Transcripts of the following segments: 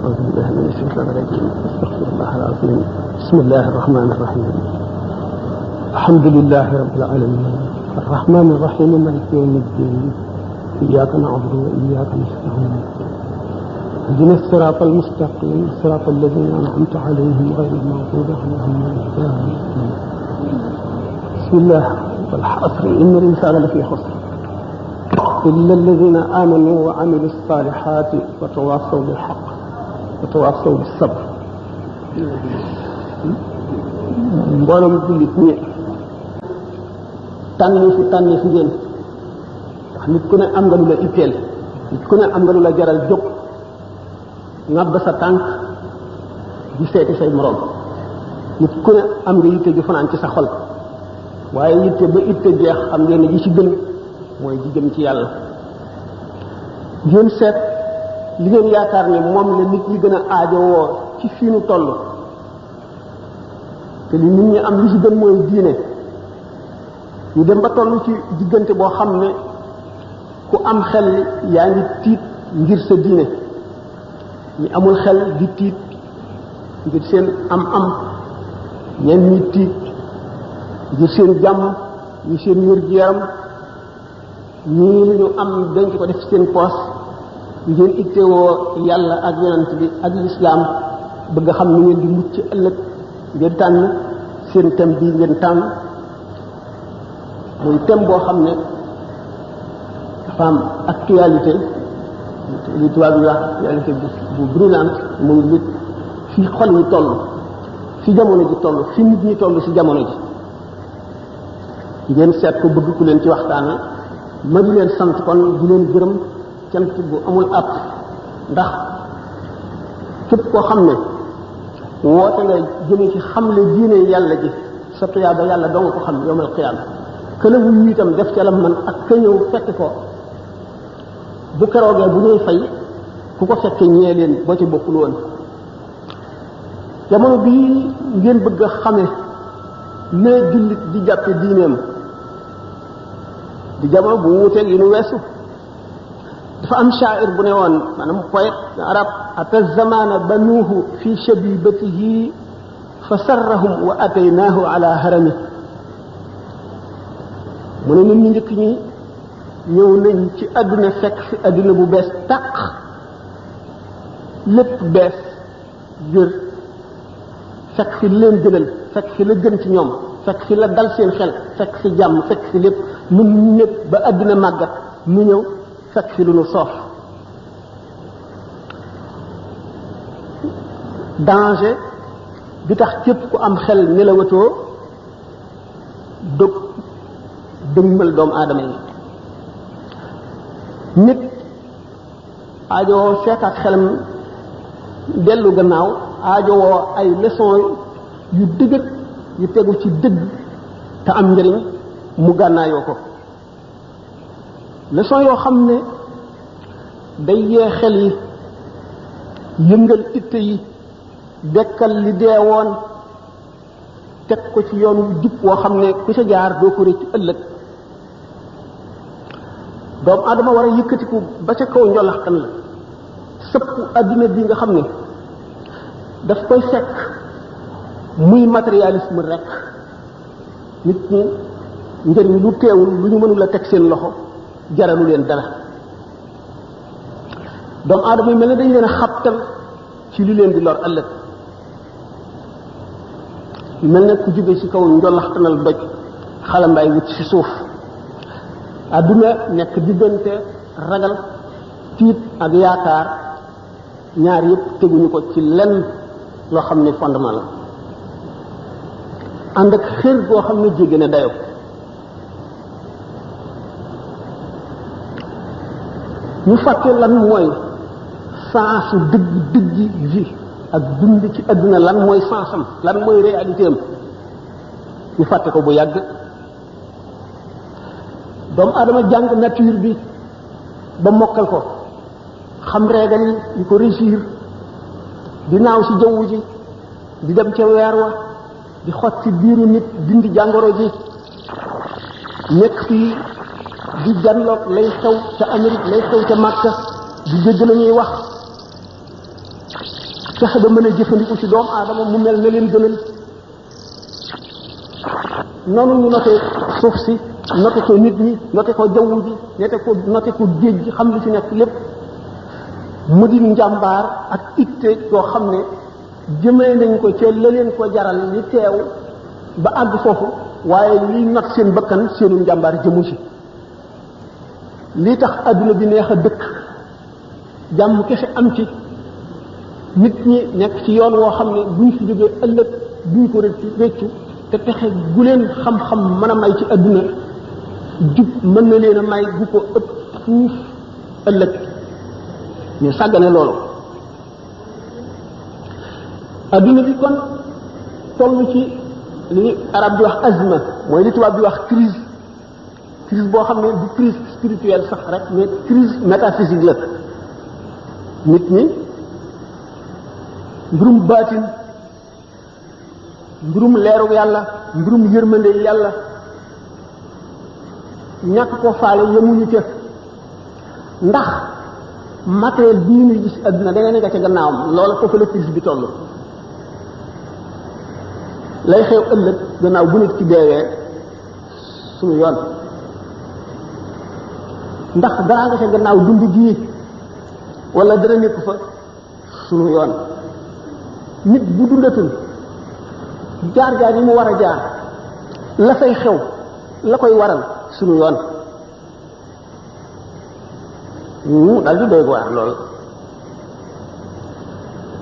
أعوذ بالله من الشيطان الرجيم أستغفر الله العظيم بسم الله الرحمن الرحيم الحمد لله رب العالمين الرحمن الرحيم مالك يوم الدين إياك نعبد وإياك نستعين اهدنا الصراط المستقيم صراط الذين أنعمت عليهم غير المغضوب عليهم ولا الضالين بسم الله والعصر إن الإنسان لفي خسر إلا الذين آمنوا وعملوا الصالحات وتواصوا بالحق وتواصوا بالصبر mboolem jullit ñi tànn fi ngeen ndax nit ku ne am nga lu la itteel nit ku ne am nga lu la jaral jóg ngàbb sa tànk di seeti say moroom nit ku ne am nga yitte ju fanaan ci sa xol waaye yitte ba itte jeex xam ngeen ne ji ci gën mooy ji jëm ci yàlla ngeen seet li ngeen yaakaar ne moom la nit ñi gën a aajowoo ci fii nu toll te li nit ñi am li ci gën mooy diine ñu dem ba toll ci diggante boo xam ne ku am xel yaa ngi tiit ngir sa diine ñi amul xel di tiit ngir seen am ñenn ñi tiit ngir seen jàmm ñi seen wér-gu-yaram ñii li ñu am denc ko def ci seen poos ngeen ittewoo yàlla ak yonent bi ak lislaam bëgg a xam ni ngeen di mucc ëllëg ngeen tànn seen thème bii ngeen tànn muy thème boo xam ne dafa am actualité li tubaab yi wax actualité bu brûlante muy nit fi xol yi toll fi jamono ji toll fi nit ñi toll ci jamono ji ngeen seet ko bëgg ku leen ci waxtaane ma di leen sant kon di leen gërëm cant bu amul àpp ndax képp koo xam ne woote nga jëme ci xamle diine yàlla ji sa tuyaaba yàlla doo nga ko xam yawmal qiyaama këla wuyu itam def ca la man ak ka ñëw fekk ko bu keroogee bu ñuy fay ku ko fekke ñee leen boo ci bokkul woon jamono bii ngeen bëgg a xame nee jullit di jàppe diineem di jamono bu wuuteeg yu nu weesu dafa am sha'ir bu ne woon maanaam poète arab ata zamana banuuhu fi shabibatihi fa sarrahum wa ataynaahu ala harami mu ne nit ñu njëkk ñi ñëw nañ ci àdduna fekk fi àdduna bu bees tàq lépp bees jër fekk fi leen gënal fekk fi la gën ci ñoom fekk fi la dal seen xel fekk fi jàmm fekk fi lépp nun ñëpp ba àdduna màggat nu ñëw fekk fi lu nu soof danger bi tax képp ku am xel nelawatoo dëg dëgmal doomu aadama yi nit aajowoo seetaat xelam dellu gannaaw aajowoo ay leçon yu dëgër yu tegu ci dëgg te am njëriñ mu gànnaayoo ko leçon yoo xam ne day yee xel yi yëngal itte yi dekkal li dee woon teg ko ci yoon wu jub woo xam ne ku ca jaar doo ko rëcc ëllëg doomu aadama war a yëkkatiku ba ca kaw njolaxtan la sëpp adduna bi nga xam ne daf koy fekk muy matérialisme rek nit ñi njëriñ lu teewul lu ñu mënul a teg seen loxo jaralu leen dara doomu aadama yi mel ne dañ leen a xabtal ci li leen di lor ëllëg mel ne ku jóge ci kaw njolaxtanal doj xalambaay wut ci suuf adduna nekk diggante ragal tiit ak yaakaar ñaar yëpp teguñu ko ci lenn loo xam ne fondement la ànd ak xër goo xam ne jéggi na dayo ñu fàtte lan mooy sensu dëggi vie ak dund ci adduna lan mooy sensam lan mooy réalité am ñu fàtte ko bu yàgg doomu aadama jàng nature bi ba mokkal ko xam régal yi ko régir di naaw ci jaww ji di dem ca weer wa di xot ci biiru nit dindi jàngoro ji nekk fii di janloog lay xew ca Amérique lay xew ca Makka di dégg la ñuy wax fexe ba mën a jëfandiku ci doomu aadama mu mel na leen gënal noonu ñu noté suuf si noté ko nit ñi noté ko jaww ji noté ko géej gi xam li ci nekk lépp mu di njàmbaar ak itte yoo xam ne jëmee nañ ko ca la leen ko jaral li teew ba àgg foofu waaye liy not seen bakkan seenu njàmbaar jëmu ci lii tax adduna bi neex a dëkk jàmm kese am ci nit ñi nekk ci yoon woo xam ne buñ fi jógee ëllëg duñ ko réccu te pexe gu leen xam-xam mën a may ci adduna jub mën na leen a may gu ko ëpp fuuf ëllëg ñu sàggane loolu adduna bi kon toll ci li arab di wax azma mooy li tubaab di wax crise boo xam ne du crise spirituelle sax rek mais crise métaphysique la nit ñi mbirum baatin mbirum leeru yàlla mbirum yërmande yàlla ñàkk ko faale yemuñu ca ndax matériel bii ñuy gis adduna da ngeen nga ca gannaawam loolu foofu la crise bi toll lay xew ëllëg gannaaw bu nit ci deewee suñu yoon ndax dara nga ca gannaaw dund gii wala dara nekk fa suñu yoon nit bu dundatul jaar-jaar yi mu war a jaar la fay xew la koy waral suñu yoon dal di doy waar lool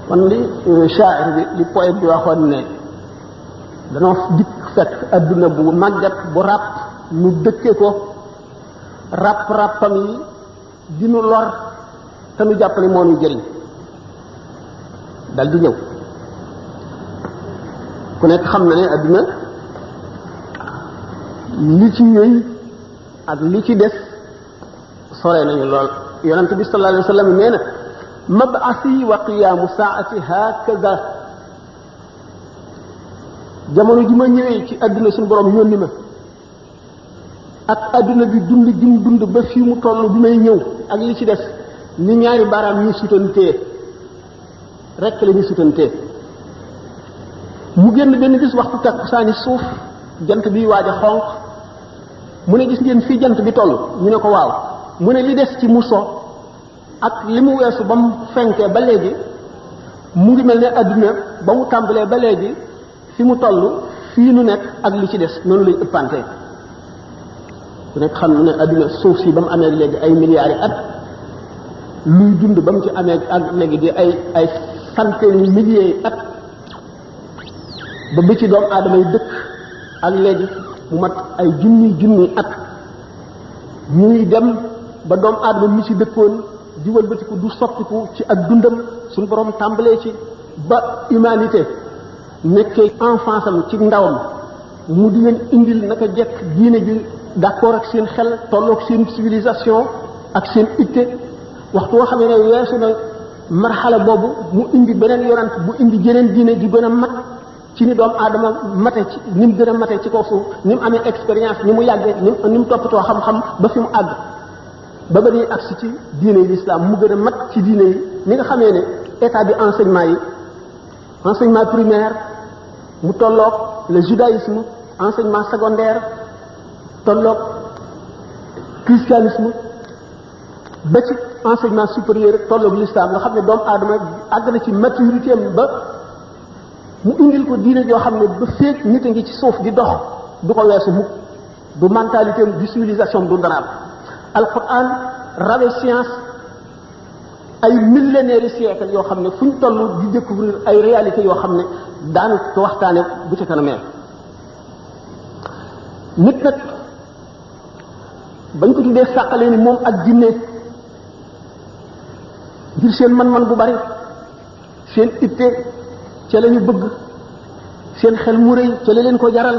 kon li shaa'ir bi li poète bi waxoon ne danoo dikk fekk adduna bu màggat bu ràpp nu dëkke ko ràpp-ràppam yi dinu lor te nu jàpp ne moo nu jëriñ dal di ñëw ku nekk xam na ne adduna li ci yëy ak li ci des sore nañu lool yonent bi sallallahu alayhi wa sallam nee na mab'asi wa qiyaamu saa'ati hakaza jamono ji ma ñëwee ci adduna suñu borom yónni ma ak adduna bi dund gi mu dund ba fii mu toll bi may ñëw ak li ci des ni ñaari baaraam ñu sutantee rekk la ñu sutantee mu génn benn bis waxtu takkusaani suuf jant bi waaj a xonq mu ne gis ngeen fii jant bi toll ñu ne ko waaw mu ne li des ci mu so ak li mu weesu ba mu fenkee ba léegi mu ngi mel ne adduna ba mu tàmbalee ba léegi fi mu toll fii nu nekk ak li ci des noonu lay ëppantee ku nekk xam ne adduna suuf si ba mu amee léegi ay milliards yi at luy dund ba mu ci amee ak léegi di ay centaines yi milliers yi at ba bi ci doomu aadama yi dëkk ak léegi mu mat ay junni at ñuy dem ba doomu aadama mi ci dëkkoon di wëlbatiku du soppiku ci ak dundam suñu borom tàmbalee ci ba humanité nekkee enfance am ci ndawam mu di leen indil naka jekk diine ji d'accord ak seen xel tolloog seen civilisation ak seen itte waxtu woo xamee ne weesu na marxala boobu mu indi beneen yonant bu indi jeneen diine ju gën a mat ci ni doomu aadama mate ci ni mu gën a mate ci kaw suuf ni mu amee expérience ni mu yàggee ni mu toppatoo xam-xam ba fi mu àgg ba ba ñuy agsi ci diine yi l'islam mu gën a mat ci diine yi ni nga xamee ne état bi enseignement primaire mu tolloog le judaïsme enseignement secondaire tolloog christianisme ba ci enseignement supérieur tolloog l'islam nga xam ne doomu aadama àgg na ci maturité am ba mu indil ko diine joo xam ne ba féeg nit a ngi ci suuf di dox du ko weesu mukk du mentalité du civilisation du daraam alquran rawe science ay millénaires yi siècle yoo xam ne fu ñu toll di découvrir ay réalités yoo xam ne daanu ko waxtaane bu ca kanamee nit nag bañ ko tuddee sàqalee ni moom ak jinne ngir seen man-man bu bari seen itte ca la ñu bëgg seen xel mu rëy ca la leen ko jaral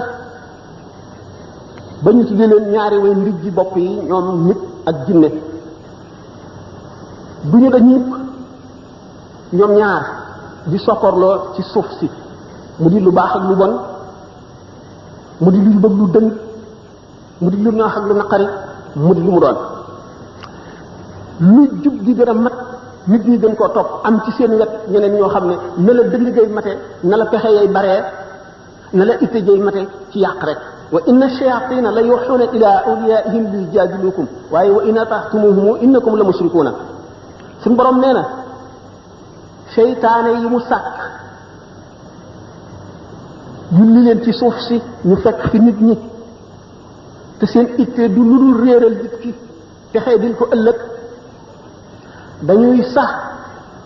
ba ñu tuddee leen ñaari way ndij ji bopp yi ñoom nit ak jinne du ñu dañ mukk ñoom ñaar di sokkorloo ci suuf si mu di lu baax ak lu bon mu di lu bëgg lu dëng mu di lu neex ak lu naqari mu di lu mu doon lu jub di gën a mat nit ñi gën koo topp am ci seen wet ñeneen ñoo xam ne na la dëng gay mate na la pexe yay baree na la itte jay mate ci yàq rek wa inna shayatina la yuxuuna ila awliyaihim li jaadilukum waaye wa in ataxtumuhum innakum la mushrikuuna suñ borom nee na seytaane yi mu sàkk yulli leen ci suuf si ñu fekk fi nit ñi te seen itte du lu dul réeral nit ki texee dil ko ëllëg dañuy sax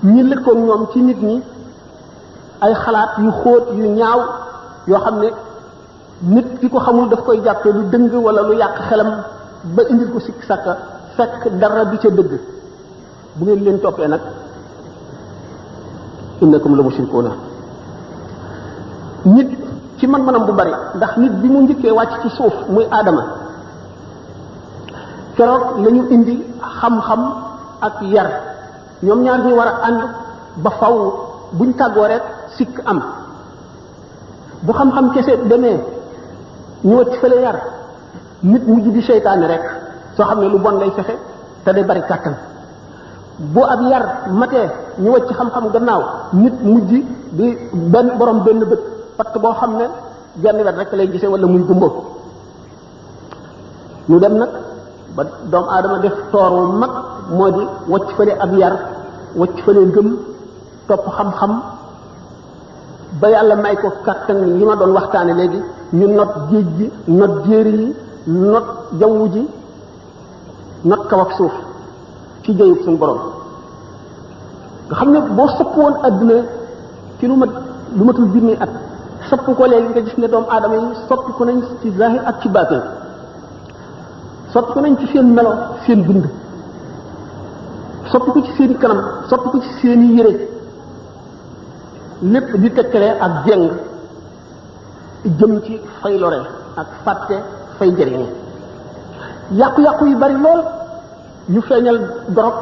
ñi lëkkoog ñoom ci nit ñi ay xalaat yu xóot yu ñaaw yoo xam ne nit ki ko xamul daf koy jàppee lu dëng wala lu yàq xelam ba indil ko sikk sàkka fekk dara du ca dëgg bu ngeen leen toppee nag innakum la mushrikuuna nit ci man-manam bu bari ndax nit bi mu njëkkee wàcc ci suuf muy aadama keroog la ñu indi xam-xam ak yar ñoom ñaar ñu war a ànd ba faw buñ tàggoo rek sikk am bu xam-xam kese demee ñu wacc fële yar nit mujj di seytaane rek soo xam ne lu bon lay fexe te day bari kàttan bu ab yar matee ñu wacc xam-xam gannaaw nit mujj di benn borom benn bët patt boo xam ne genn wet rek lay gisee wala muy gumbo ñu dem nag ba doomu aadama def toor wu mag moo di wacc fële ab yar wacc fële ngëm topp xam-xam ba yàlla may ko kàttan yi ma doon waxtaane léegi ñu not géej gi not jéeri yi not jawwu ji not kaw ak suuf ci jëyub suñu borom nga xam ne boo sopp woon adduna ci lu matul junni at sopp ko léegi nga gis ne doomu aadama yi soppi ko nañ ci zahir ak ci baatin soppi ko nañ ci seen melo seen bind soppi ko ci seeni kanam soppi ko ci seeni yére lépp di tekkale ak jeng jëm ci fay lore ak fàtte fay njëriñe yàqu-yàqu yu bari lool ñu feeñal dorog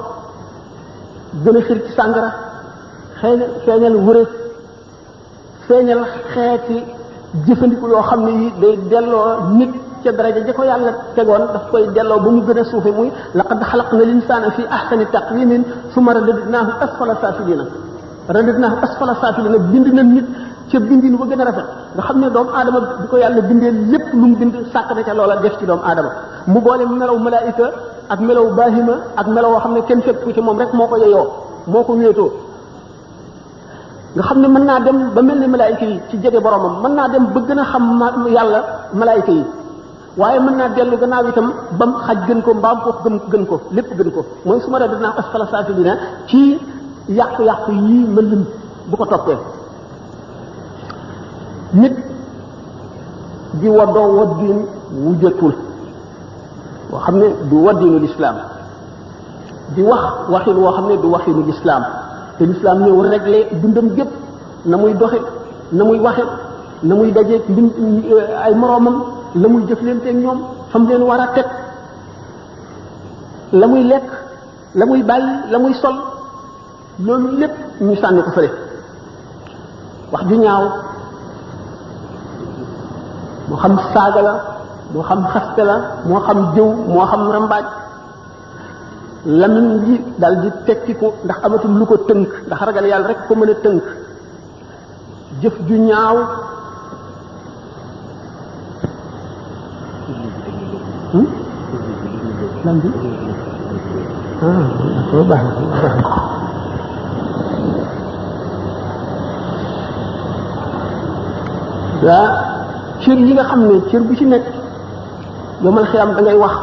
gën a xir ci sàngara feeñal wërëg feeñal xeeti jëfandiku yoo xam ne yi day delloo nit ca daraja ja ko yàlla tegoon daf koy delloo ba mu gën a suufe muy laqad xalaqna linsaana fi ahsani taqwimin summa radadnaahu asfala saafilina bind na nit ca bindin ba gën a rafet nga xam ne doomu aadama bi ko yàlla bindee lépp lu mu bind sàkk na ca loola def ci doomu aadama mu boole melaw malaayika ak melaw baahima ak melaw woo xam ne kenn fekk ko ci moom rek moo ko yeyoo moo ko wéetoo nga xam ne mën naa dem ba mel ni malaayika yi ci jege boromam mën naa dem ba gën a xam yàlla malaayika yi waaye mën naa dellu gannaaw itam bam xaj gën ko mbaam ko gën ko lépp gën ko mooy su ma da dinaa asfala saafilina ci yàqu-yàqu yii ma lim bu ko toppee nit di waddoo waddiin wu jëkkul boo xam ne du waddiinu lislaam di wax waxin woo xam ne du waxinu lislaam te lislaam ñëw réglé dundam gépp na muy doxe na muy waxe na muy dajeeg ay moroomam la muy jëflanteeg ñoom fam leen war a teg la muy lekk la muy bàyyi la muy sol loolu lépp ñu sànni ko fële wax ju ñaaw moo xam saaga la moo xam xaste la moo xam jëw moo xam rambaaj lamiñ ji daal di tekkiku ndax amatul lu ko tënk ndax ragal yàlla rek ko mën a tënk jëf ju ñaaw lan bi ko baax daa cër yi nga xam ne cër bu ci nekk yomal xiyam da ngay wax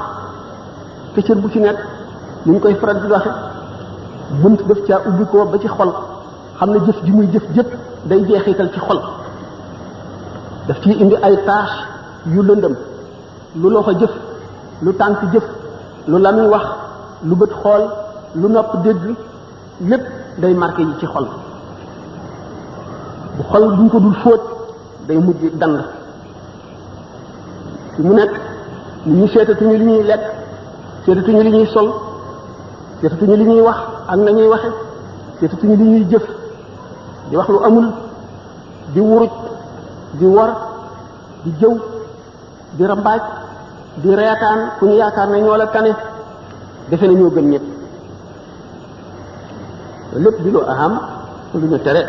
te cër bu ci nekk ni ñu koy faral di waxe bunt def caa ubbi ko ba ci xol xam ne jëf ji muy jëf jëpp day jeexital ci xol daf ciy indi ay tâche yu lëndëm lu loxo jëf lu tànk jëf lu lamiñ wax lu bët xool lu nopp dégg lépp day marqué yi ci xol bu xol duñ ko dul fóot day mujj dang fi mu nekk li ñu seetatuñu li ñuy lekk seetatuñu li ñuy sol seetatuñu li ñuy wax ak na ñuy waxe seetatuñu li ñuy jëf di wax lu amul di wuruj di wor di jëw di rambaaj di reetaan ku ñu yaakaar ne ñoo la tane defe na ñoo gën ñëpp lépp di lu aham lu ñu tere